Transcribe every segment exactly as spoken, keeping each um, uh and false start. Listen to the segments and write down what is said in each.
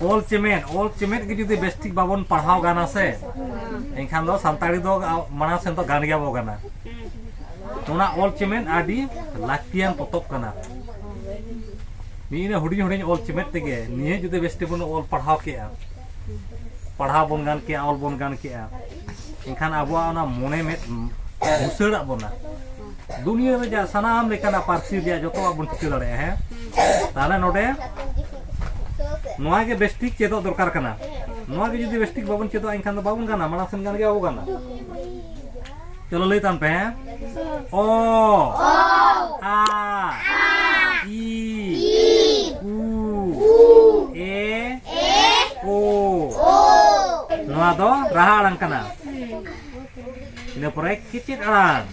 ᱚᱞ ᱪᱮᱢᱮᱫ, ᱚᱞ ᱪᱮᱢᱮᱫ ᱜᱮ ᱡᱩᱫᱤ ᱵᱮᱥᱴᱷᱤᱠ ᱵᱟᱵᱚᱱ ᱯᱟᱲᱦᱟᱣ ᱜᱟᱱᱟ ᱥᱮ, ᱮᱱᱠᱷᱟᱱ ᱫᱚ ᱥᱟᱱᱛᱟᱲᱤ ᱫᱚ ᱢᱟᱲᱟᱝ ᱥᱮᱱ ᱫᱚ ᱜᱟᱱ ᱜᱮᱭᱟ ᱵᱚ ᱜᱟᱱᱟ᱾ ᱚᱱᱟ ᱚᱞ ᱪᱮᱢᱮᱫ ᱟᱹᱰᱤ ᱞᱟᱹᱠᱛᱤᱭᱟᱱ ᱯᱚᱛᱚᱵ ᱠᱟᱱᱟ᱾ ᱱᱤᱭᱟᱹ ᱦᱩᱰᱤᱧ ᱦᱩᱰᱤᱧ ᱚᱞ ᱪᱮᱢᱮᱫ ᱛᱮᱜᱮ ᱱᱤᱭᱟᱹ ᱡᱩᱫᱤ ᱵᱮᱥᱴᱷᱤᱠ ᱵᱚᱱ ᱚᱞ ᱯᱟᱲᱦᱟᱣ ᱠᱮᱜᱼᱟ, ᱯᱟᱲᱦᱟᱣ ᱵᱚᱱ ᱜᱟᱱ ᱠᱮᱜᱼᱟ, ᱚᱞ ᱵᱚᱱ ᱜᱟᱱ ᱠᱮᱜᱼᱟ, ᱮᱱᱠᱷᱟᱱ ᱟᱵᱚᱣᱟᱜ ᱚᱱᱟ ᱢᱚᱱᱮ ᱢᱮᱫ ᱵᱩᱥᱟᱹᱲᱟᱜ ᱵᱚᱱᱟ᱾ ᱫᱩᱱᱤᱭᱟᱹ ᱨᱮᱭᱟᱜ ᱥᱟᱱᱟᱢ ᱞᱮᱠᱟᱱᱟᱜ ᱯᱟᱹᱨᱥᱤ ᱨᱮᱭᱟᱜ ᱡᱚᱛᱚᱣᱟᱜ ᱵᱚᱱ ᱴᱷᱤᱠᱟᱹ ᱫᱟᱲᱮᱭᱟᱜᱼᱟ, ᱦᱮᱸ? ᱛᱟᱦᱞᱮ ᱱᱚᱰᱮ ᱱᱚᱣᱟ ᱜᱮ ᱵᱮᱥᱴᱷᱤᱠ ᱪᱮᱫᱚᱜ ᱫᱚᱨᱠᱟᱨ ᱠᱟᱱᱟ᱾ ᱱᱚᱣᱟ ᱜᱮ ᱡᱩᱫᱤ ᱵᱮᱥᱴᱷᱤᱠ ᱵᱟᱵᱚᱱ ᱪᱮᱫᱚᱜᱼᱟ, ᱮᱱᱠᱷᱟᱱ ᱫᱚ ᱵᱟᱵᱚᱱ ᱜᱟᱱᱟ, ᱢᱟᱲᱟᱝ ᱥᱮᱱ ᱜᱟᱱ ᱜᱮ ᱵᱟᱵᱚ ᱜᱟᱱᱟ᱾ ᱪᱚᱞᱚ ᱞᱟᱹᱭ ᱛᱟᱢ ᱯᱮ, ᱦᱮᱸ? ᱚ, ᱟ, ᱤ, ᱩ, ᱮ, ᱳ᱾ ᱱᱚᱣᱟ ᱫᱚ ᱨᱟᱦᱟ ᱟᱲᱟᱝ ᱠᱟᱱᱟ᱾ ᱤᱱᱟᱹ ᱯᱚᱨᱮ ᱠᱮᱪᱮᱫ ᱟᱲᱟᱝ᱾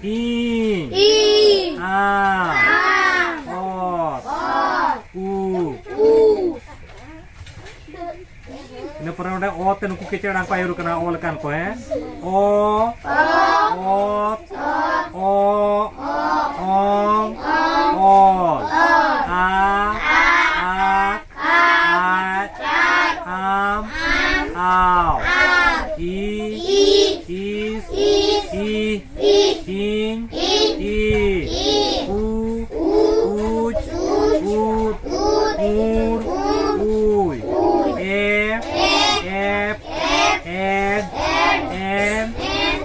ᱤ, ᱤ, ᱟ, ᱟ, ᱚᱛ, ᱚᱛ, ᱩ, ᱩ᱾ ᱤᱱᱟᱹ ᱯᱚᱨᱮ ᱱᱚᱰᱮ ᱚ ᱛᱮ ᱱᱩᱠᱩ ᱠᱮᱪᱮᱫ ᱟᱲᱟᱝ ᱠᱚ ᱟᱹᱭᱩᱨ ᱠᱟᱱᱟ, ᱚ ᱞᱮᱠᱟᱱ ᱠᱚ, ᱦᱮᱸ? ᱚ, ᱚᱛ, ᱚ, ᱚᱝ, ᱚᱞ, ᱟ, ᱟᱠ, ᱟᱡ, ᱟᱢ, ᱟᱣ, ᱤ, ᱤᱥ, ᱤ, ᱤᱧ, ᱤ, ᱩ, ᱩᱪ, ᱩᱫ, ᱩᱨ, ᱩᱭ, ᱮᱯ, ᱮᱯ, ᱮᱰ, ᱮᱱ,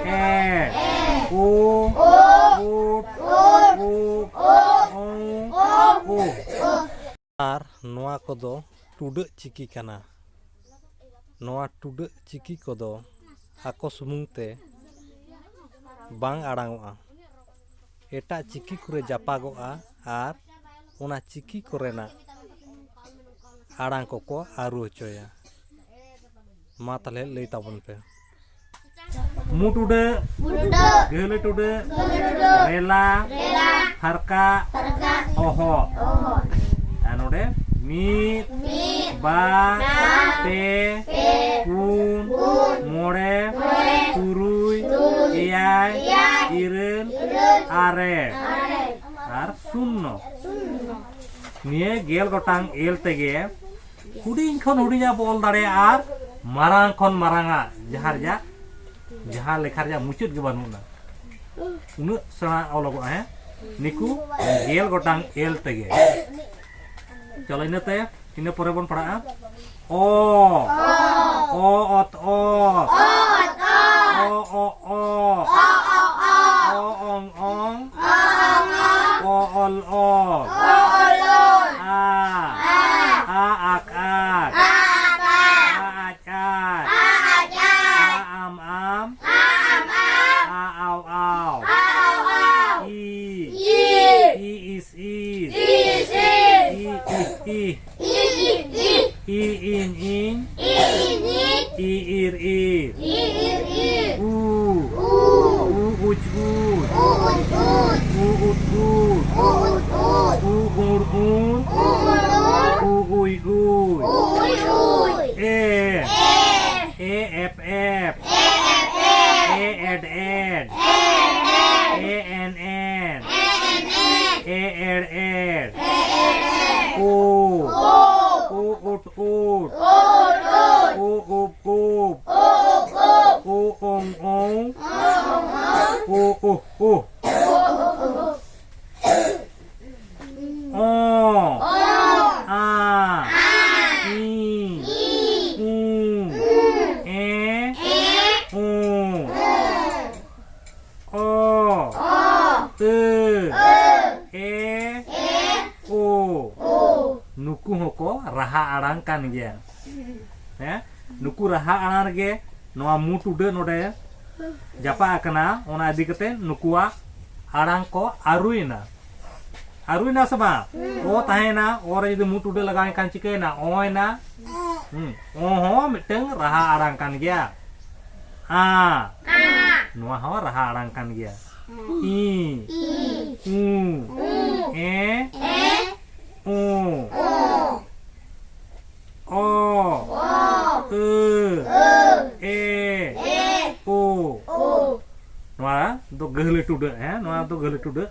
ᱮᱰ, ᱳ, ᱳᱴ, ᱳᱜ, ᱳᱝ, ᱳ᱾ ᱟᱨ ᱱᱚᱣᱟ ᱠᱚᱫᱚ ᱴᱩᱰᱟᱹᱜ ᱪᱤᱠᱤ ᱠᱟᱱᱟ᱾ ᱱᱚᱣᱟ ᱴᱩᱰᱟᱹᱜ ᱪᱤᱠᱤ ᱠᱚᱫᱚ ᱟᱠᱚ ᱥᱩᱢᱩᱝ ᱛᱮ ᱵᱟᱝ ᱟᱲᱟᱝᱚᱜᱼᱟ, ᱮᱴᱟᱜ ᱪᱤᱠᱤ ᱠᱚᱨᱮ ᱡᱟᱯᱟᱜᱚᱜᱼᱟ ᱟᱨ ᱚᱱᱟ ᱪᱤᱠᱤ ᱠᱚᱨᱮᱱᱟᱜ ᱟᱲᱟᱝ ᱠᱚᱠᱚ ᱟᱹᱨᱩ ᱦᱚᱪᱚᱭᱟ᱾ ᱢᱟ ᱛᱟᱦᱞᱮ ᱞᱟᱹᱭ ᱛᱟᱵᱚᱱ ᱯᱮ᱾ ᱢᱩ ᱴᱩᱰᱟᱹᱜ, ᱢᱩ ᱴᱩᱰᱟᱹᱜ, ᱜᱟᱹᱦᱞᱟᱹ ᱴᱩᱰᱟᱹᱜ, ᱜᱟᱹᱦᱞᱟᱹ ᱴᱩᱰᱟᱹᱜ, ᱨᱮᱞᱟ, ᱨᱮᱞᱟ, ᱯᱷᱟᱨᱠᱟ, ᱯᱷᱟᱨᱠᱟ, ᱚᱦᱚᱫ᱾ ᱚᱦᱚᱫ᱾ ᱟᱨ ᱱᱚᱰᱮ ᱢᱤᱫ, ᱢᱤᱫ, ᱵᱟᱨ, ᱵᱟᱨ, ᱯᱮ, ᱯᱮ, ᱯᱩᱱ, ᱯᱩᱱ, ᱢᱚᱬᱮ, ᱢᱚᱬᱮ, ᱛᱩᱨᱩᱭ, ᱛᱩᱨᱩᱭ, ᱮᱭᱟᱭ, ᱮᱭᱟᱭ, ᱤᱨᱟᱹᱞ, ᱤᱨᱟᱹᱞ, ᱟᱨᱮ, ᱟᱨᱮ, ᱟᱨ ᱥᱩᱱᱱᱚ᱾ ᱥᱩᱱᱱᱚ᱾ ᱱᱤᱭᱟᱹ ᱜᱮᱞ ᱜᱚᱴᱟᱝ ᱮᱞ ᱛᱮᱜᱮ ᱦᱩᱰᱤᱧ ᱠᱷᱚᱱ ᱦᱩᱰᱤᱧᱟᱜ ᱵᱚ ᱚᱞ ᱫᱟᱲᱮᱭᱟᱜᱼᱟ ᱟᱨ ᱢᱟᱨᱟᱝ ᱠᱷᱚᱱ ᱢᱟᱨᱟᱝᱟᱜ, ᱡᱟᱦᱟᱸ ᱨᱮᱭᱟᱜ, ᱡᱟᱦᱟᱸ ᱞᱮᱠᱷᱟ ᱨᱮᱭᱟᱜ ᱢᱩᱪᱟᱹᱫ ᱜᱮ ᱵᱟᱹᱱᱩᱜᱼᱟ, ᱩᱱᱟᱹᱜ ᱥᱮᱬᱟ ᱚᱞᱚᱜᱚᱜᱼᱟ᱾ ᱦᱮᱸ, ᱱᱤᱠᱩ ᱜᱮᱞ ᱜᱚᱴᱟᱝ ᱮᱞ ᱛᱮᱜᱮ᱾ ᱪᱚᱞᱚ, ᱤᱱᱟᱹ ᱛᱟᱭᱚᱢ, ᱤᱱᱟᱹ ᱯᱚᱨᱮ ᱵᱚᱱ ᱯᱟᱲᱦᱟᱜᱼᱟ ᱚ, ᱚ ᱚᱛ ᱚ, ᱚ ᱚ ᱚ, ᱚ ᱚᱝ ᱚᱝ, ᱚ ᱚᱞ ᱚᱞ, ᱟ, ᱟ ᱟᱠ ᱟᱠ, ᱟ ᱟᱡ ᱟᱡ, ᱟ ᱟᱢ ᱟᱢ, ᱟ ᱟᱣ ᱟᱣ, ᱤ, ᱤ ᱤᱥ ᱤᱥ, ᱤ ᱤ ᱤ, ᱤ ᱤᱧ ᱤᱧ, ᱤ ᱤᱨ ᱤᱨ, ᱩ, ᱩ ᱩᱪ ᱩᱪ, ᱩ ᱩᱫ ᱩᱫ, ᱩ ᱩᱲ ᱩᱲ, ᱩ ᱩᱭ ᱩᱭ, ᱮ, ᱮ ᱮᱯ ᱮᱯ, ᱮ ᱮᱰ ᱮᱰ, ᱮ ᱮᱱ ᱮᱱ, ᱮ ᱮᱲ ᱮᱲ, ᱳ, ᱳ ᱩᱴ ᱩᱴ, ᱳ ᱩᱯ ᱩᱯ, ᱳ ᱚᱝ ᱚᱝ, ᱳ ᱩ ᱩ, ᱚ, ᱟ, ᱤ, ᱩ, ᱮ, ᱳ, ᱚ, ᱟᱹ, ᱮ, ᱳ᱾ ᱱᱩᱠᱩ ᱦᱚᱸᱠᱚ ᱨᱟᱦᱟ ᱟᱲᱟᱝ ᱠᱟᱱ ᱜᱮᱭᱟ᱾ ᱦᱮᱸ, ᱱᱩᱠᱩ ᱨᱟᱦᱟ ᱟᱲᱟᱝ ᱨᱮᱜᱮ ᱱᱚᱣᱟ ᱢᱩ ᱴᱩᱰᱟᱹᱜ ᱱᱚᱰᱮ ᱡᱟᱯᱟᱜ ᱟᱠᱟᱱᱟ, ᱚᱱᱟ ᱤᱫᱤ ᱠᱟᱛᱮ ᱱᱩᱠᱩᱣᱟᱜ ᱟᱲᱟᱝ ᱠᱚ ᱟᱹᱨᱩᱭᱮᱱᱟ᱾ ᱟᱹᱨᱩᱭᱮᱱᱟ ᱥᱮ ᱵᱟᱝ? ᱚ ᱛᱟᱦᱮᱸᱭᱮᱱᱟ, ᱚ ᱨᱮ ᱡᱩᱫᱤ ᱢᱩ ᱴᱩᱰᱟᱹᱜ ᱞᱟᱜᱟᱣᱮᱱ ᱠᱷᱟᱱ ᱪᱤᱠᱟᱹᱭᱮᱱᱟ? ᱚᱭᱮᱱᱟ᱾ ᱦᱩᱸ, ᱚ ᱦᱚᱸ ᱢᱤᱫᱴᱟᱝ ᱨᱟᱦᱟ ᱟᱲᱟᱝ ᱠᱟᱱ ᱜᱮᱭᱟ᱾ ᱟ, ᱱᱚᱣᱟ ᱦᱚᱸ ᱨᱟᱦᱟ ᱟᱲᱟᱝ ᱠᱟᱱ ᱜᱮᱭᱟ᱾ ᱤ, ᱩ, ᱮ, ᱳ, ᱚ, ᱟᱹ, ᱮ, ᱳ᱾ ᱱᱚᱣᱟ ᱫᱚ ᱜᱟᱹᱦᱞᱟᱹ ᱴᱩᱰᱟᱹᱜ, ᱦᱮᱸ, ᱱᱚᱣᱟ ᱫᱚ ᱜᱟᱹᱦᱞᱟᱹ ᱴᱩᱰᱟᱹᱜ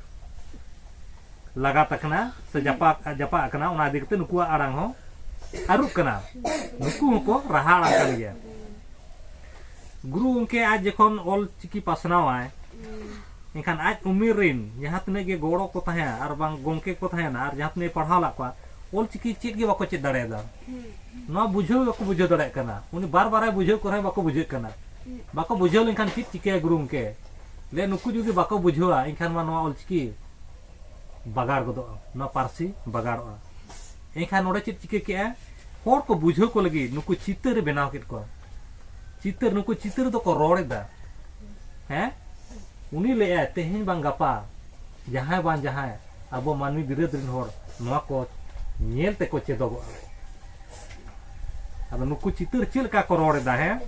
ᱞᱟᱜᱟᱛ ᱟᱠᱟᱱᱟ ᱥᱮ ᱡᱟᱯᱟᱜ, ᱡᱟᱯᱟᱜ ᱟᱠᱟᱱᱟ, ᱚᱱᱟ ᱤᱫᱤ ᱠᱟᱛᱮ ᱱᱩᱠᱩᱣᱟᱜ ᱟᱲᱟᱝ ᱦᱚᱸ ᱟᱹᱨᱩᱜ ᱠᱟᱱᱟ, ᱱᱩᱠᱩ ᱦᱚᱸᱠᱚ ᱨᱟᱦᱟ ᱟᱲᱟᱝ ᱠᱟᱱ ᱜᱮᱭᱟ᱾ ᱜᱩᱨᱩ ᱜᱚᱢᱠᱮ ᱟᱡ ᱡᱚᱠᱷᱚᱱ ᱚᱞ ᱪᱤᱠᱤ ᱯᱟᱥᱱᱟᱣᱟᱭ, ᱮᱱᱠᱷᱟᱱ ᱟᱡ ᱩᱢᱮᱨ ᱨᱮᱱ ᱡᱟᱦᱟᱸ ᱛᱤᱱᱟᱹᱜ ᱜᱮ ᱜᱚᱲᱚ ᱠᱚ ᱛᱟᱦᱮᱸᱱᱟ ᱟᱨ ᱵᱟᱝ ᱜᱚᱢᱠᱮ ᱠᱚ ᱛᱟᱦᱮᱸᱱᱟ ᱟᱨ ᱡᱟᱦᱟᱸ ᱛᱤᱱᱟᱹᱜ ᱯᱟᱲᱦᱟᱣ ᱞᱟᱜ ᱠᱚᱣᱟ, ᱚᱞ ᱪᱤᱠᱤ ᱪᱮᱫ ᱜᱮ ᱵᱟᱠᱚ ᱪᱮᱫ ᱫᱟᱲᱮᱭᱟᱫᱟ᱾ ᱱᱚᱣᱟ ᱵᱩᱡᱷᱟᱹᱣ ᱵᱟᱠᱚ ᱵᱩᱡᱷᱟᱹᱣ ᱫᱟᱲᱮᱭᱟᱜ ᱠᱟᱱᱟ᱾ ᱩᱱᱤ ᱵᱟᱨ ᱵᱟᱨᱟᱭ ᱵᱩᱡᱷᱟᱹᱣ ᱠᱚ ᱨᱮᱦᱚᱸ ᱵᱟᱠᱚ ᱵᱩᱡᱷᱟᱹᱜ ᱠᱟᱱᱟ, ᱵᱟᱠᱚ ᱵᱩᱡᱷᱟᱹᱣ ᱞᱮᱱᱠᱷᱟᱱ ᱪᱮᱫ ᱪᱤᱠᱟᱹᱭᱟ ᱜᱩᱨᱩ ᱜᱚᱢᱠᱮ? ᱞᱟᱹᱭ, ᱱᱩᱠᱩ ᱡᱩᱫᱤ ᱵᱟᱠᱚ ᱵᱩᱡᱷᱟᱹᱣᱟ, ᱮᱱᱠᱷᱟᱱ ᱢᱟ ᱱᱚᱣᱟ ᱚᱞ ᱪᱤᱠᱤ ᱵᱟᱜᱟᱲ ᱜᱚᱫᱚᱜᱼᱟ, ᱱᱚᱣᱟ ᱯᱟᱹᱨᱥᱤ ᱵᱟᱜᱟᱲᱚᱜᱼᱟ᱾ ᱮᱱᱠᱷᱟᱱ ᱱᱚᱰᱮ ᱪᱮᱫ ᱪᱤᱠᱟᱹ ᱠᱮᱜᱼᱟ? ᱦᱚᱲ ᱠᱚ ᱵᱩᱡᱷᱟᱹᱣ ᱠᱚ ᱞᱟᱹᱜᱤᱫ ᱱᱩᱠᱩ ᱪᱤᱛᱟᱹᱨ ᱮ ᱵᱮᱱᱟᱣ ᱠᱮᱫ ᱠᱚᱣᱟ᱾ ᱪᱤᱛᱟᱹᱨ, ᱱᱩᱠᱩ ᱪᱤᱛᱟᱹᱨ ᱫᱚᱠᱚ ᱨᱚᱲ ᱮᱫᱟ᱾ ᱦᱮᱸ, ᱩᱱᱤ ᱞᱟᱹᱭᱟᱭ, ᱛᱮᱦᱮᱧ ᱵᱟᱝ ᱜᱟᱯᱟ ᱡᱟᱦᱟᱸᱭ ᱵᱟᱝ ᱡᱟᱦᱟᱸᱭ ᱟᱵᱚ ᱢᱟᱹᱱᱢᱤ ᱵᱤᱨᱟᱹᱫ ᱨᱮᱱ ᱦᱚᱲ ᱱᱚᱣᱟ ᱠᱚ ᱧᱮᱞ ᱛᱮᱠᱚ ᱪᱮᱫᱚᱜᱚᱜᱼᱟ᱾ ᱟᱫᱚ ᱱᱩᱠᱩ ᱪᱤᱛᱟᱹᱨ ᱪᱮᱫ ᱞᱮᱠᱟ ᱠᱚ ᱨᱚᱲ ᱮᱫᱟ? ᱦᱮᱸ,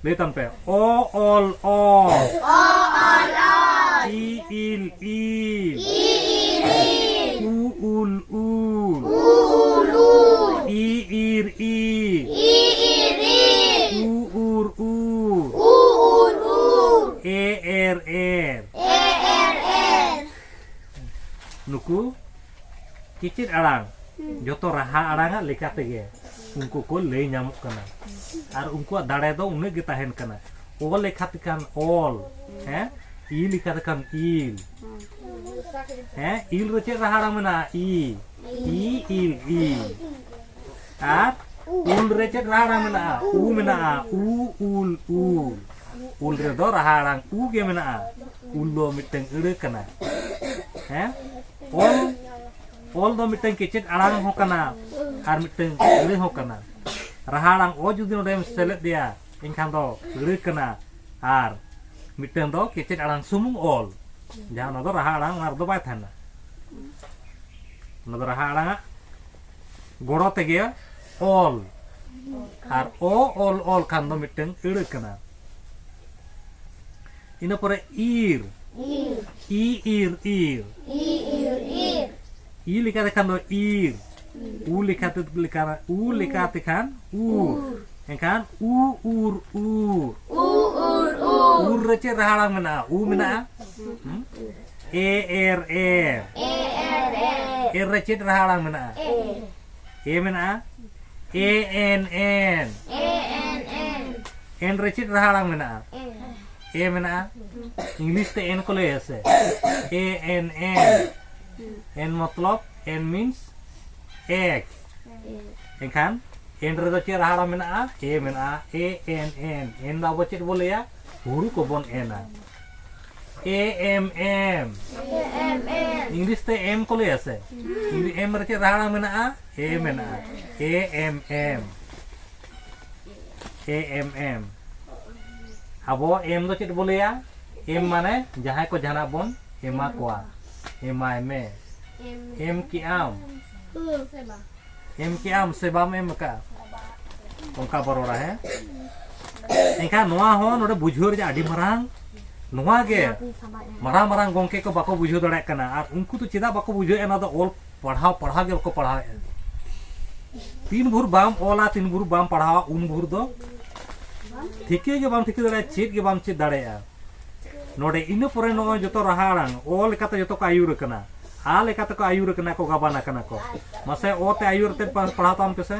ᱞᱟᱹᱭ ᱛᱟᱢ ᱯᱮ, ᱚ ᱚᱞ ᱚ, ᱚ ᱚᱞ ᱚ, ᱤ ᱤᱞ ᱤᱞ, ᱤ ᱤᱞ ᱤᱞ, ᱩ ᱩᱞ ᱩᱞ, ᱩ ᱩᱞ ᱩᱞ, ᱤ ᱤᱨ ᱤᱨ, ᱤ ᱤᱨ ᱤᱨ, ᱩ ᱩᱨ ᱩᱨ, ᱩ ᱩᱨ ᱩᱨ, ᱮ ᱮᱨ ᱮᱨ, ᱮ ᱮᱨ ᱮᱨ᱾ ᱱᱩᱠᱩ ᱠᱮᱪᱮᱫ ᱟᱲᱟᱝ, ᱡᱚᱛᱚ ᱨᱟᱦᱟ ᱟᱲᱟᱝᱟᱜ ᱞᱮᱠᱟ ᱛᱮᱜᱮ ᱩᱱᱠᱩ ᱠᱚ ᱞᱟᱹᱭ ᱧᱟᱢᱚᱜ ᱠᱟᱱᱟ᱾ ᱟᱨ ᱩᱱᱠᱩᱣᱟᱜ ᱫᱟᱲᱮ ᱫᱚ ᱩᱱᱟᱹᱜ ᱜᱮ ᱛᱟᱦᱮᱱ ᱠᱟᱱᱟ᱾ ᱚ ᱞᱮᱠᱷᱟ ᱛᱮᱠᱷᱟᱱ ᱚᱞ, ᱦᱮᱸ, ᱤ ᱞᱮᱠᱟ ᱛᱮᱠᱷᱟᱱ ᱤᱞ, ᱦᱮᱸ, ᱤᱞ ᱨᱮ ᱪᱮᱫ ᱨᱟᱦᱟ ᱟᱲᱟᱝ ᱢᱮᱱᱟᱜᱼᱟ? ᱤ, ᱤ ᱤᱞ ᱤᱞ᱾ ᱟᱨ ᱩᱞ ᱨᱮ ᱪᱮᱫ ᱨᱟᱦᱟ ᱟᱲᱟᱝ ᱢᱮᱱᱟᱜᱼᱟ? ᱩ ᱢᱮᱱᱟᱜᱼᱟ, ᱩ ᱩᱞ ᱩᱞ᱾ ᱩᱞ ᱨᱮᱫᱚ ᱨᱟᱦᱟ ᱟᱲᱟᱝ ᱩ ᱜᱮ ᱢᱮᱱᱟᱜᱼᱟ᱾ ᱩᱞ ᱫᱚ ᱢᱤᱫᱴᱟᱝ ᱟᱹᱲᱟᱹ ᱠᱟᱱᱟ, ᱦᱮᱸ᱾ ᱚᱞ, ᱚᱞ ᱫᱚ ᱢᱤᱫᱴᱟᱝ ᱠᱮᱪᱮᱫ ᱟᱲᱟᱝ ᱦᱚᱸ ᱠᱟᱱᱟ ᱟᱨ ᱢᱤᱫᱴᱟᱝ ᱟᱹᱲᱟᱹ ᱦᱚᱸ ᱠᱟᱱᱟ᱾ ᱨᱟᱦᱟ ᱟᱲᱟᱝ ᱚ ᱡᱩᱫᱤ ᱱᱚᱰᱮᱢ ᱥᱮᱞᱮᱫ ᱮᱭᱟ, ᱮᱱᱠᱷᱟᱱ ᱫᱚ ᱟᱹᱲᱟᱹ ᱠᱟᱱᱟ᱾ ᱟᱨ ᱢᱤᱫᱴᱟᱝ ᱫᱚ ᱠᱮᱪᱮᱫ ᱟᱲᱟᱝ ᱥᱩᱢᱩᱝ ᱚᱞ, ᱡᱟᱦᱟᱸ ᱚᱱᱟ ᱫᱚ ᱨᱟᱦᱟ ᱟᱲᱟᱝ ᱚᱱᱟ ᱨᱮᱫᱚ ᱵᱟᱭ ᱛᱟᱦᱮᱱᱟ᱾ ᱚᱱᱟ ᱫᱚ ᱨᱟᱦᱟ ᱟᱲᱟᱝᱟᱜ ᱜᱚᱲᱚ ᱛᱮᱜᱮ ᱚᱞ᱾ ᱟᱨ ᱚ ᱚᱞ ᱚᱞ ᱠᱷᱟᱱ ᱫᱚ ᱢᱤᱫᱴᱟᱝ ᱟᱹᱲᱟᱹ ᱠᱟᱱᱟ᱾ ᱤᱱᱟᱹ ᱯᱚᱨᱮ ᱤᱨ, ᱤ ᱤᱨ ᱤᱨ, ᱤ ᱞᱮᱠᱟᱛᱮ ᱠᱷᱟᱱ ᱫᱚ ᱤᱨ, ᱩ ᱞᱮᱠᱟᱛᱮ, ᱞᱮᱠᱟ, ᱩ ᱞᱮᱠᱟᱛᱮ ᱠᱷᱟᱱ ᱩᱨ᱾ ᱮᱱᱠᱷᱟᱱ ᱩ ᱩᱨ ᱩᱨ, ᱩ ᱩᱨ ᱩᱨ, ᱩᱨ ᱨᱮ ᱪᱮᱫ ᱨᱟᱦᱟ ᱟᱲᱟᱝ ᱢᱮᱱᱟᱜᱼᱟ? ᱩ ᱢᱮᱱᱟᱜᱼᱟ᱾ ᱦᱩᱸ? ᱮ ᱮᱨ ᱮᱨ, ᱮ ᱮᱨ ᱮᱨ, ᱮᱨ ᱨᱮ ᱪᱮᱫ ᱨᱟᱦᱟ ᱟᱲᱟᱝ ᱢᱮᱱᱟᱜᱼᱟ? ᱮ, ᱮ ᱢᱮᱱᱟᱜᱼᱟ᱾ A N N. A N N. N ᱨᱮ ᱪᱮᱫ ᱨᱟᱦᱟ ᱟᱲᱟᱝ ᱢᱮᱱᱟᱜᱼᱟ? A ᱢᱮᱱᱟᱜᱼᱟ᱾ ᱤᱝᱞᱤᱥ ᱛᱮ N ᱠᱚ ᱞᱟᱹᱭᱟ ᱥᱮ? A N N. N ᱢᱚᱛᱞᱚᱵ, N means egg. ᱮᱱᱠᱷᱟᱱ N ᱨᱮᱫᱚ ᱪᱮᱫ ᱨᱟᱦᱟ ᱟᱲᱟᱝ ᱢᱮᱱᱟᱜᱼᱟ? A ᱢᱮᱱᱟᱜᱼᱟ᱾ A N N. N ᱫᱚ ᱟᱵᱚ ᱪᱮᱫ ᱵᱚ ᱞᱟᱹᱭᱟ? ᱦᱩᱲᱩ ᱠᱚᱵᱚᱱ ᱮᱱᱟ᱾ A M M. ᱤᱝᱞᱤᱥ ᱛᱮ M ᱠᱚ ᱞᱟᱹᱭᱟ ᱥᱮ? ᱤᱝᱞᱤᱥ M ᱨᱮ ᱪᱮᱫ ᱨᱟᱦᱟ ᱟᱲᱟᱝ ᱢᱮᱱᱟᱜᱼᱟ? A ᱢᱮᱱᱟᱜᱼᱟ᱾ A M M. A M M. ᱟᱵᱚ M ᱫᱚ ᱪᱮᱫ ᱵᱚ ᱞᱟᱹᱭᱟ? M ᱢᱟᱱᱮ ᱡᱟᱦᱟᱸᱭ ᱠᱚ ᱡᱟᱦᱟᱱᱟᱜ ᱵᱚᱱ ᱮᱢᱟ ᱠᱚᱣᱟ᱾ ᱮᱢᱟᱭ ᱢᱮ᱾ ᱮᱢ ᱠᱮᱜ ᱟᱢ᱾ ᱮᱢ ᱠᱮᱜ ᱟᱢ ᱥᱮ ᱵᱟᱢ ᱮᱢ ᱟᱠᱟᱫᱼᱟ? ᱚᱱᱠᱟ ᱵᱚ ᱨᱚᱲᱟ, ᱦᱮᱸ? ᱮᱱᱠᱷᱟᱱ ᱱᱚᱣᱟ ᱦᱚᱸ ᱱᱚᱰᱮ ᱵᱩᱡᱷᱟᱹᱣ ᱨᱮᱭᱟᱜ ᱟᱹᱰᱤ ᱢᱟᱨᱟᱝ, ᱱᱚᱣᱟ ᱜᱮ ᱢᱟᱨᱟᱝ ᱢᱟᱨᱟᱝ ᱜᱚᱢᱠᱮ ᱠᱚ ᱵᱟᱠᱚ ᱵᱩᱡᱷᱟᱹᱣ ᱫᱟᱲᱮᱭᱟᱜ ᱠᱟᱱᱟ᱾ ᱟᱨ ᱩᱱᱠᱩ ᱫᱚ ᱪᱮᱫᱟᱜ ᱵᱟᱠᱚ ᱵᱩᱡᱷᱟᱹᱣᱮᱫᱼᱟ? ᱱᱚᱣᱟ ᱫᱚ ᱚᱞ ᱯᱟᱲᱦᱟᱣ, ᱯᱟᱲᱦᱟᱣ ᱜᱮ ᱵᱟᱠᱚ ᱯᱟᱲᱦᱟᱣᱮᱫᱼᱟ᱾ ᱛᱤᱱ ᱵᱷᱳᱨ ᱵᱟᱢ ᱚᱞᱟ, ᱛᱤᱱ ᱵᱷᱳᱨ ᱵᱟᱢ ᱯᱟᱲᱦᱟᱣᱟ, ᱩᱱ ᱵᱷᱳᱨ ᱫᱚ ᱴᱷᱤᱠᱟᱹ ᱜᱮ ᱵᱟᱢ ᱴᱷᱤᱠᱟᱹ ᱫᱟᱲᱮᱭᱟᱜᱼᱟ, ᱪᱮᱫ ᱜᱮ ᱵᱟᱢ ᱪᱮᱫ ᱫᱟᱲᱮᱭᱟᱜᱼᱟ᱾ ᱱᱚᱰᱮ ᱤᱱᱟᱹ ᱯᱚᱨᱮ ᱱᱚᱜᱼᱚᱭ ᱡᱚᱛᱚ ᱨᱟᱦᱟ ᱟᱲᱟᱝ ᱚ ᱞᱮᱠᱟᱛᱮ ᱡᱚᱛᱚ ᱠᱚ ᱟᱹᱭᱩᱨ ᱟᱠᱟᱱᱟ, ᱟ ᱞᱮᱠᱟᱛᱮ ᱠᱚ ᱟᱹᱭᱩᱨ ᱟᱠᱟᱱᱟ ᱠᱚ, ᱜᱟᱵᱟᱱ ᱟᱠᱟᱱᱟ ᱠᱚ᱾ ᱢᱟᱥᱮ ᱚ ᱛᱮ ᱟᱹᱭᱩᱨ ᱛᱮ ᱯᱟ-, ᱯᱟᱲᱦᱟᱣ ᱛᱟᱵᱚᱱ ᱯᱮᱥᱮ᱾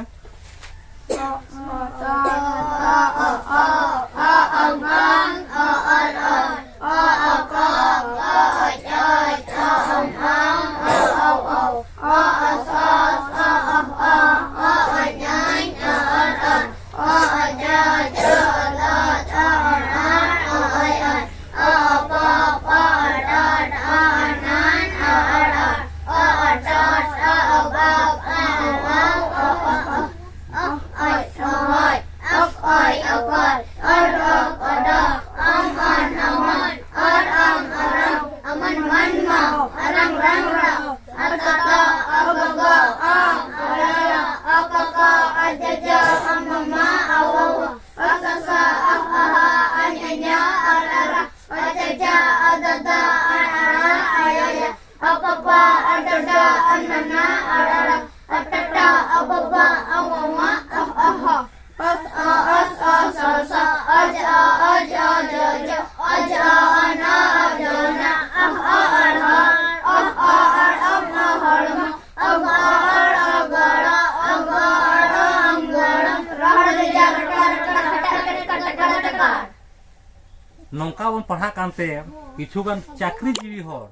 ᱱᱚᱝᱠᱟ ᱵᱚᱱ ᱯᱟᱲᱦᱟᱜ ᱠᱟᱱᱛᱮ ᱠᱤᱪᱷᱩ ᱜᱟᱱ ᱪᱟᱹᱠᱨᱤᱡᱤᱵᱤ ᱦᱚᱲ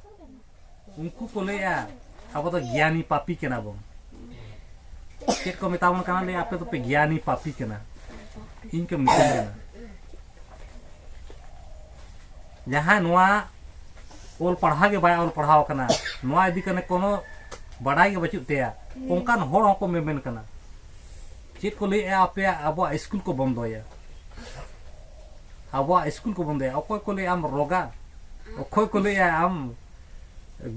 ᱩᱱᱠᱩ ᱠᱚ ᱞᱟᱹᱭᱮᱜᱼᱟ, ᱟᱵᱚ ᱫᱚ ᱜᱮᱭᱟᱱᱤ ᱯᱟᱯᱤ ᱠᱟᱱᱟ ᱵᱚᱱ᱾ ᱪᱮᱫ ᱠᱚ ᱢᱮᱛᱟ ᱵᱚᱱ ᱠᱟᱱᱟ? ᱞᱟᱹᱭ, ᱟᱯᱮ ᱫᱚᱯᱮ ᱜᱮᱭᱟᱱᱤ ᱯᱟᱯᱤ ᱠᱟᱱᱟ, ᱤᱧ ᱠᱚ ᱢᱤᱛᱟᱹᱧ ᱠᱟᱱᱟ᱾ ᱡᱟᱦᱟᱸᱭ ᱱᱚᱣᱟ ᱚᱞ ᱯᱟᱲᱦᱟᱣ ᱜᱮ ᱵᱟᱭ ᱚᱞ ᱯᱟᱲᱦᱟᱣ ᱠᱟᱱᱟ, ᱱᱚᱣᱟ ᱤᱫᱤ ᱠᱟᱛᱮ ᱠᱳᱱᱳ ᱵᱟᱰᱟᱭ ᱜᱮ ᱵᱟᱹᱪᱩᱜ ᱛᱟᱭᱟ, ᱚᱱᱠᱟᱱ ᱦᱚᱲ ᱦᱚᱸᱠᱚ ᱢᱮᱢᱮᱱ ᱠᱟᱱᱟ᱾ ᱪᱮᱫ ᱠᱚ ᱞᱟᱹᱭᱮᱜᱼᱟ, ᱟᱯᱮᱭᱟᱜ, ᱟᱵᱚᱣᱟᱜ ᱥᱠᱩᱞ ᱠᱚ ᱵᱚᱱᱫᱚᱭᱟ, ᱟᱵᱚᱣᱟᱜ ᱥᱠᱩᱞ ᱠᱚ ᱵᱚᱱᱫᱚᱭᱟ᱾ ᱚᱠᱚᱭ ᱠᱚ ᱞᱟᱹᱭᱮᱜᱼᱟ ᱟᱢ ᱨᱳᱜᱟ, ᱚᱠᱚᱭ ᱠᱚ ᱞᱟᱹᱭᱮᱜᱼᱟ ᱟᱢ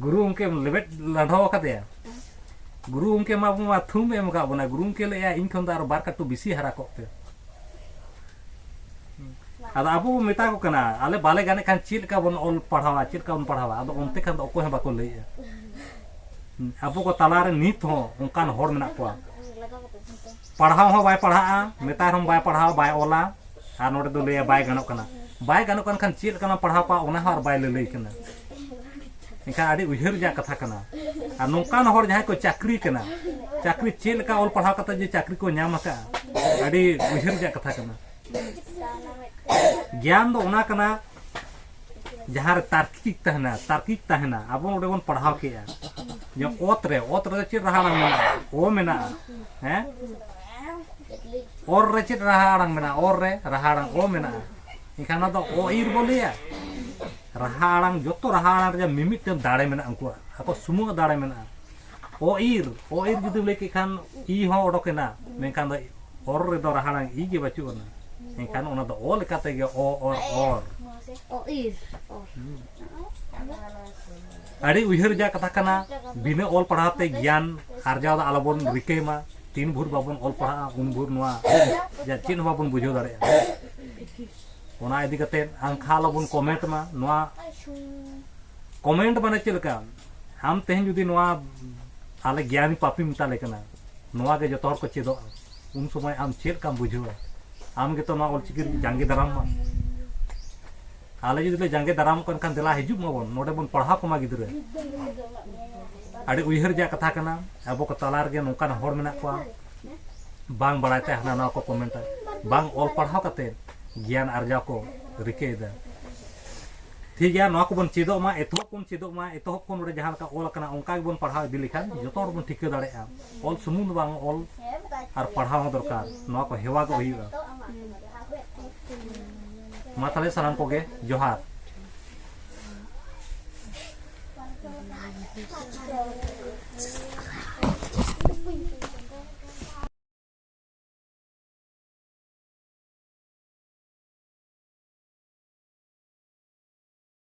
ᱜᱩᱨᱩ ᱜᱚᱢᱠᱮᱢ ᱞᱮᱵᱮᱫ ᱞᱟᱸᱰᱷᱟᱣ ᱟᱠᱟᱫᱮᱭᱟ᱾ ᱜᱩᱨᱩ ᱜᱚᱢᱠᱮ ᱢᱟ ᱟᱵᱚ ᱢᱟ ᱛᱷᱩᱢ ᱮᱢ ᱟᱠᱟᱫ ᱵᱚᱱᱟ᱾ ᱜᱩᱨᱩ ᱜᱚᱢᱠᱮ ᱞᱟᱹᱭᱮᱜᱼᱟ, ᱤᱧ ᱠᱷᱚᱱ ᱫᱚ ᱟᱨᱚ ᱵᱟᱨ ᱠᱟᱹᱴᱩᱵ ᱵᱮᱥᱤ ᱦᱟᱨᱟ ᱠᱚᱜ ᱯᱮ᱾ ᱟᱫᱚ ᱟᱵᱚ ᱵᱚ ᱢᱮᱛᱟ ᱠᱚ ᱠᱟᱱᱟ, ᱟᱞᱮ ᱵᱟᱞᱮ ᱜᱟᱱᱮᱫ ᱠᱷᱟᱱ ᱪᱮᱫ ᱞᱮᱠᱟ ᱵᱚᱱ ᱚᱞ ᱯᱟᱲᱦᱟᱣᱟ, ᱪᱮᱫ ᱞᱮᱠᱟ ᱵᱚᱱ ᱯᱟᱲᱦᱟᱣᱟ? ᱟᱫᱚ ᱚᱱᱛᱮ ᱠᱷᱟᱱ ᱫᱚ ᱚᱠᱚᱭ ᱦᱚᱸ ᱵᱟᱠᱚ ᱞᱟᱹᱭᱮᱜᱼᱟ᱾ ᱟᱵᱚ ᱠᱚ ᱛᱟᱞᱟᱨᱮ ᱱᱤᱛ ᱦᱚᱸ ᱚᱱᱠᱟᱱ ᱦᱚᱲ ᱢᱮᱱᱟᱜ ᱠᱚᱣᱟ, ᱯᱟᱲᱦᱟᱣ ᱦᱚᱸ ᱵᱟᱭ ᱯᱟᱲᱦᱟᱜᱼᱟ, ᱢᱮᱛᱟᱭ ᱨᱮᱦᱚᱸ ᱵᱟᱭ ᱯᱟᱲᱦᱟᱣᱟ, ᱵᱟᱭ ᱚᱞᱟ, ᱟᱨ ᱱᱚᱰᱮ ᱫᱚ ᱞᱟᱹᱭᱟ ᱵᱟᱭ ᱜᱟᱱᱚᱜ ᱠᱟᱱᱟ᱾ ᱵᱟᱭ ᱜᱟᱱᱚᱜ ᱠᱟᱱ ᱠᱷᱟᱱ ᱪᱮᱫ ᱞᱮᱠᱟᱱᱟᱜ ᱯᱟᱲᱦᱟᱣ ᱠᱚᱣᱟ, ᱚᱱᱟ ᱦᱚᱸ ᱟᱨ ᱵᱟᱭ ᱞᱟᱹᱞᱟᱹᱭ ᱠᱟᱱᱟ᱾ ᱮᱱᱠᱷᱟᱱ ᱟᱹᱰᱤ ᱩᱭᱦᱟᱹᱨ ᱨᱮᱭᱟᱜ ᱠᱟᱛᱷᱟ ᱠᱟᱱᱟ᱾ ᱟᱨ ᱱᱚᱝᱠᱟᱱ ᱦᱚᱲ ᱡᱟᱦᱟᱸᱭ ᱠᱚ ᱪᱟᱹᱠᱨᱤ ᱠᱟᱱᱟ, ᱪᱟᱹᱠᱨᱤ ᱪᱮᱫ ᱞᱮᱠᱟ ᱚᱞ ᱯᱟᱲᱦᱟᱣ ᱠᱟᱛᱮ ᱡᱮ ᱪᱟᱹᱠᱨᱤ ᱠᱚ ᱧᱟᱢ ᱟᱠᱟᱫᱼᱟ, ᱟᱹᱰᱤ ᱩᱭᱦᱟᱹᱨ ᱨᱮᱭᱟᱜ ᱠᱟᱛᱷᱟ ᱠᱟᱱᱟ᱾ ᱜᱮᱭᱟᱱ ᱫᱚ ᱚᱱᱟ ᱠᱟᱱᱟ, ᱡᱟᱦᱟᱸ ᱨᱮ ᱛᱟᱨᱠᱤᱠ ᱛᱟᱦᱮᱱᱟ, ᱛᱟᱨᱠᱤᱠ ᱛᱟᱦᱮᱱᱟ᱾ ᱟᱵᱚ ᱱᱚᱰᱮ ᱵᱚᱱ ᱯᱟᱲᱦᱟᱣ ᱠᱮᱜᱼᱟ, ᱡᱮ ᱚᱛ ᱨᱮ, ᱚᱛ ᱨᱮ ᱪᱮᱫ ᱨᱟᱦᱟ ᱟᱲᱟᱝ ᱢᱮᱱᱟᱜᱼᱟ? ᱚ ᱢᱮᱱᱟᱜᱼᱟ᱾ ᱦᱮᱸ, ᱚᱨ ᱨᱮ ᱪᱮᱫ ᱨᱟᱦᱟ ᱟᱲᱟᱝ ᱢᱮᱱᱟᱜᱼᱟ? ᱚᱨ ᱨᱮ ᱨᱟᱦᱟ ᱟᱲᱟᱝ ᱚ ᱢᱮᱱᱟᱜᱼᱟ᱾ ᱮᱱᱠᱷᱟᱱ ᱚᱱᱟ ᱫᱚ ᱚ ᱤᱨ ᱵᱚ ᱞᱟᱹᱭᱟ᱾ ᱨᱟᱦᱟ ᱟᱲᱟᱝ, ᱡᱚᱛᱚ ᱨᱟᱦᱟ ᱟᱲᱟᱝ ᱨᱮᱭᱟᱜ ᱢᱤᱢᱤᱫᱴᱟᱝ ᱫᱟᱲᱮ ᱢᱮᱱᱟᱜᱼᱟ, ᱩᱱᱠᱩᱣᱟᱜ ᱟᱠᱚ ᱥᱩᱢᱩᱝ ᱫᱟᱲᱮ ᱢᱮᱱᱟᱜᱼᱟ᱾ ᱚ ᱤᱨ, ᱚ ᱤᱨ ᱡᱩᱫᱤᱢ ᱞᱟᱹᱭ ᱠᱮᱫ ᱠᱷᱟᱱ ᱤ ᱦᱚᱸ ᱚᱰᱚᱠᱮᱱᱟ, ᱢᱮᱱᱠᱷᱟᱱ ᱫᱚ ᱚᱨ ᱨᱮᱫᱚ ᱨᱟᱦᱟ ᱟᱲᱟᱝ ᱤ ᱜᱮ ᱵᱟᱹᱪᱩᱜ ᱟᱱᱟ᱾ ᱮᱱᱠᱷᱟᱱ ᱚᱱᱟ ᱫᱚ ᱚ ᱞᱮᱠᱟ ᱛᱮᱜᱮ ᱚ, ᱚᱨ, ᱚᱨ᱾ ᱚ ᱤᱨ᱾ ᱟᱹᱰᱤ ᱩᱭᱦᱟᱹᱨ ᱨᱮᱭᱟᱜ ᱠᱟᱛᱷᱟ ᱠᱟᱱᱟ᱾ ᱵᱤᱱᱟᱹ ᱚᱞ ᱯᱟᱲᱦᱟᱣ ᱛᱮ ᱜᱮᱭᱟᱱ ᱟᱨᱡᱟᱣ ᱫᱚ ᱟᱞᱚᱵᱚᱱ ᱨᱤᱠᱟᱹᱭ ᱢᱟ᱾ ᱛᱤᱱ ᱵᱷᱳᱨ ᱵᱟᱵᱚᱱ ᱚᱞ ᱯᱟᱲᱦᱟᱜᱼᱟ, ᱩᱱ ᱵᱷᱳᱨ ᱱᱚᱣᱟ ᱨᱮᱭᱟᱜ ᱪᱮᱫ ᱦᱚᱸ ᱵᱟᱵᱚᱱ ᱵᱩᱡᱷᱟᱹᱣ ᱫᱟᱲᱮᱭᱟᱜᱼᱟ᱾ ᱚᱱᱟ ᱤᱫᱤ ᱠᱟᱛᱮ ᱟᱝᱠᱷᱟ ᱟᱞᱚᱵᱚᱱ ᱠᱚᱢᱮᱱᱴ ᱢᱟ᱾ ᱱᱚᱣᱟ ᱠᱚᱢᱮᱱᱴ ᱢᱟᱱᱮ ᱪᱮᱫ ᱞᱮᱠᱟ? ᱟᱢ ᱛᱮᱦᱮᱧ ᱡᱩᱫᱤ ᱱᱚᱣᱟ ᱟᱞᱮ ᱜᱮᱭᱟᱱᱤ ᱯᱟᱯᱤ ᱢᱮᱛᱟᱞᱮ ᱠᱟᱱᱟ, ᱱᱚᱣᱟ ᱜᱮ ᱡᱚᱛᱚ ᱦᱚᱲ ᱠᱚ ᱪᱮᱫᱚᱜᱼᱟ, ᱩᱱ ᱥᱚᱢᱚᱭ ᱟᱢ ᱪᱮᱫ ᱞᱮᱠᱟᱢ ᱵᱩᱡᱷᱟᱹᱣᱟ? ᱟᱢ ᱜᱮᱛᱚ ᱱᱚᱣᱟ ᱚᱞᱪᱤᱠᱤ ᱡᱟᱸᱜᱮ ᱫᱟᱨᱟᱢ ᱢᱟ᱾ ᱟᱞᱮ ᱡᱩᱫᱤ ᱞᱮ ᱡᱟᱸᱜᱮ ᱫᱟᱨᱟᱢ ᱠᱟᱱ ᱠᱷᱟᱱ, ᱫᱮᱞᱟ ᱦᱤᱡᱩᱜ ᱢᱟᱵᱚᱱ, ᱱᱚᱰᱮ ᱵᱚᱱ ᱯᱟᱲᱦᱟᱣ ᱠᱚᱢᱟ ᱜᱤᱫᱽᱨᱟᱹ᱾ ᱟᱹᱰᱤ ᱩᱭᱦᱟᱹᱨ ᱨᱮᱭᱟᱜ ᱠᱟᱛᱷᱟ ᱠᱟᱱᱟ᱾ ᱟᱵᱚ ᱠᱚ ᱛᱟᱞᱟ ᱨᱮᱜᱮ ᱱᱚᱝᱠᱟᱱ ᱦᱚᱲ ᱢᱮᱱᱟᱜ ᱠᱚᱣᱟ, ᱵᱟᱝ ᱵᱟᱲᱟᱭ ᱛᱮ ᱦᱟᱱᱟ ᱱᱟᱣᱟ ᱠᱚ ᱠᱚᱢᱮᱱᱴᱟ, ᱵᱟᱝ ᱚᱞ ᱯᱟᱲᱦᱟᱣ ᱠᱟᱛᱮ ᱜᱮᱭᱟᱱ ᱟᱨᱡᱟᱣ ᱠᱚ ᱨᱤᱠᱟᱹᱭᱮᱫᱟ᱾ ᱴᱷᱤᱠ ᱜᱮᱭᱟ, ᱱᱚᱣᱟ ᱠᱚᱵᱚᱱ ᱪᱮᱫᱚᱜ ᱢᱟ, ᱮᱛᱚᱦᱚᱵ ᱠᱷᱚᱱ ᱪᱮᱫᱚᱜ ᱢᱟ, ᱮᱛᱚᱦᱚᱵ ᱠᱷᱚᱱ ᱱᱚᱰᱮ ᱡᱟᱦᱟᱸ ᱞᱮᱠᱟ ᱚᱞ ᱟᱠᱟᱱᱟ ᱚᱱᱠᱟ ᱜᱮᱵᱚᱱ ᱯᱟᱲᱦᱟᱣ ᱤᱫᱤ ᱞᱮᱠᱷᱟᱱ ᱡᱚᱛᱚ ᱦᱚᱲ ᱵᱚᱱ ᱴᱷᱤᱠᱟᱹ ᱫᱟᱲᱮᱭᱟᱜᱼᱟ᱾ ᱚᱞ ᱥᱩᱢᱩᱝ ᱫᱚ ᱵᱟᱝ, ᱚᱞ ᱟᱨ ᱯᱟᱲᱦᱟᱣ ᱦᱚᱸ ᱫᱚᱨᱠᱟᱨ, ᱱᱚᱣᱟ ᱠᱚ ᱦᱮᱣᱟ ᱜᱮ ᱦᱩᱭᱩᱜᱼᱟ᱾ ᱢᱟ ᱛᱟᱦᱞᱮ ᱥᱟᱱᱟᱢ ᱠᱚᱜᱮ ᱡᱚᱦᱟᱨ᱾